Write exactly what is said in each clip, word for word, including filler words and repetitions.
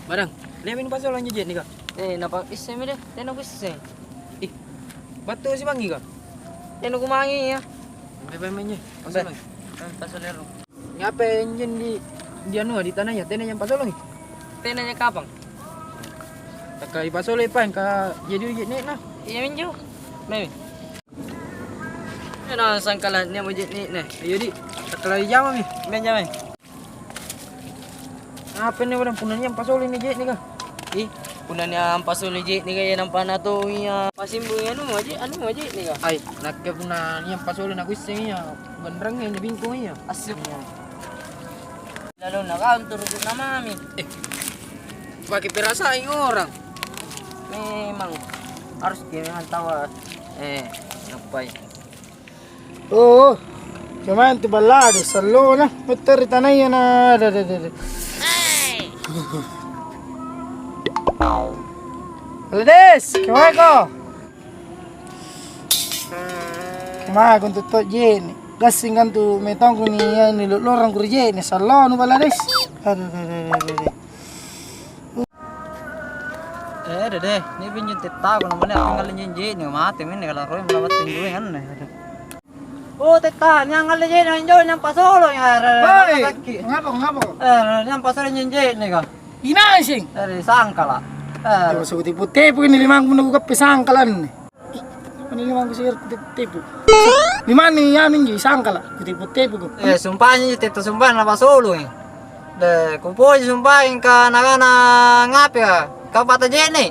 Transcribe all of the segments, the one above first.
Madang, le'ba'mi nipasolo anjo je'neka? Eh, napa issemi deh, tena kuisseng. Ih, battu sibangngi ka? Tena kumangi iya. Bebe menye, pasolo. Eh, pasolo ero. Ngape anjing di, di anua, di tanaya, tena yang pasoloi? Tena yang kapang? Taka ipasoloi paeng ka jadi je'ne'na. Iya minjo. Memi. Tena sangkala nia mo je'ne'na. Ayo di, takkalai jamami. Benjamai. Apa nih orang punna nia pasolo ni je'ne ka? Ih, punna nia pasolo je'ne ka iya nampa na to iya. Pasimbung anu aje, anu aje ni ka. Ai, nakke punna nia pasolo na kuisseng iya, ganrang iya, bingkung iya. Asik. Iya. Lalu na kau turut na mami. Eh, pakai perasaan orang. Memang harus dia memang tawa. Eh, ngapai? Oh, kemae tu Ballades, sallona, metto ri tanaya na, da, da, da, da. Ballades, kemaeko? Kemaeko untu' to je'ne'. Gassing antu metongku ni, ni lo-, lorongku ri je'ne', sallonu Ballades. Aduh, aduh, aduh, aduh, aduh. Eh, dede, ini pinjeng tettaku namanya tinggal nyenjek nih, mati mene kalau roy melabat tinjueng anne. Oh, tetta, nyang ngalle je'ne' anjo nyampa solo ya. Hei, ngapa, ngapa? Eh, nyampa solo nyenjek nih ka. Inai sing? Eh, sangkala. Eh, coba suku tipu-tipu ini limangku nunggu kappe sangkalan. Ih, mana limangku sih tipu-tipu. Di mana anu injo sangkala? Ku tipu-tipu ku. Eh, sumpahnya tetta sumpah na pasolo eh. Deh, kupoji sumpaeng ka nakana ngape ka? Kau pata je'ne'?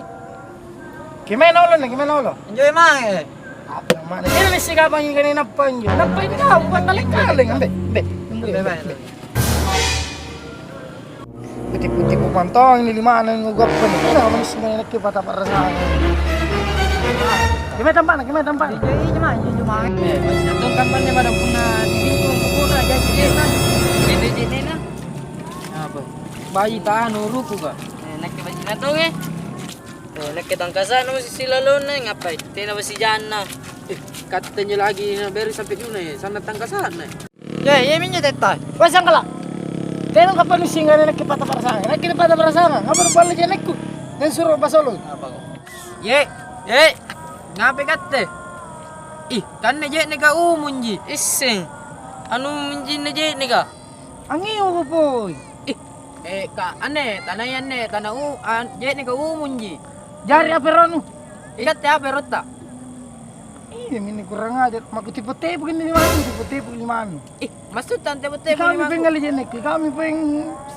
Kemae olo na, kemae olo? Enjoy mange. Apa mana? Kira ni siapa yang kena nappa injo? Nappa ini kau bukan kaleng-kaleng ambe. Ambe. Ambe, ambe, ambe. Putih-putih pantong ini lima nang goppa ni. Kau mana sih nakke pata parasaan. Kemae tampana, kemae tampana. Iya, iya, cuma, iya, cuma. Eh, banyak tuh kampanye pada punna di bingkung, punna, jadi je'ne'. Jadi je'ne'. Apa? Baji tanu ruku ka? Eh, nakke baji natong eh. Eh, nakke tangkasa'na mesti silalonna, ngapai? Tena basijanna. Eh, katte injo lagi na bere sampai juna eh, sanna tangkasa'na. Ya, iya minjo tetta. Wah, sangkala. Tena kapang nusinggana nakke pata parasanga. Nakke pata parasanga. Ngapa nupalle je'ne'ku? Dan suro pasolo. Apa kok? Ye, ye. Ngapai katte? Ih, kanne je'ne' ka umunji. Isseng. Anu munjinna je'ne' ka? Angiuko poi. Ih, eh, ka, anne, tanai anne, tana u-, an-, je'ne' ka umunji. Jari apa ero'nu? Ikatte apa erotta? Iya, mini kurang ajar. Maku tipu-tipu ini limanu, tipu-tipu limanu. Ih, maksudta tipu-tipu limanu? Kami pengali je'ne', kami peng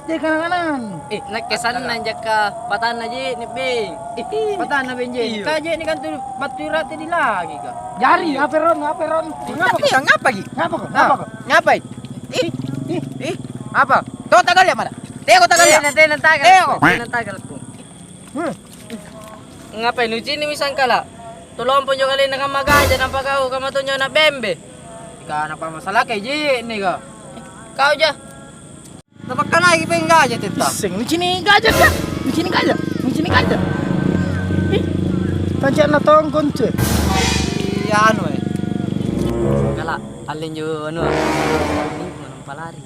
sejak anak-anak. Eh, nakke sanna jakka patanna je'ne', Beng. Ih, patanna, Beng, je'ne'. Iya. Ka je'ne' kan tu battu rate di lagi ka. Jari, apa ero'nu, apa ero'nu? Ngapa? Ngapa ki? Ngapa kok? Ngapa kok? Ngapai? Ih, ih, ih, apa? Tau tagalia mana? Teko tagalia. Tena, tena tagal. Teko. Tena tagal tu. Hmm. Ngapai nucini mi sangkala? Tulompo jo kalenna kamma gaja nampa kau kamma tonjo anak bembe. Ka napa masalah kayak je'ne' ka? Kau ja. Napakkanai peng gaja tetta. Isseng, nucini gaja ka? Nucini gaja? Nucini gaja? Ih, tancakna tongkon ce. Iya anu eh. Kala, alle injo anu. Nampa lari.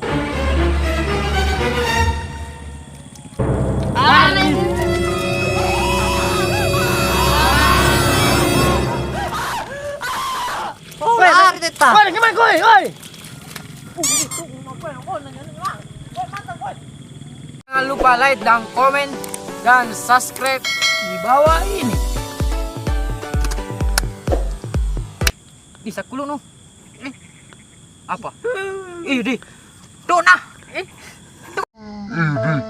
Oh, lari tetta. Woi, gimana koi? Woi. Jangan lupa like dan komen dan subscribe di bawah ini. Di sakkulu no. Eh. Apa? Ih, di. Tuh nah. Eh. Tuh nah.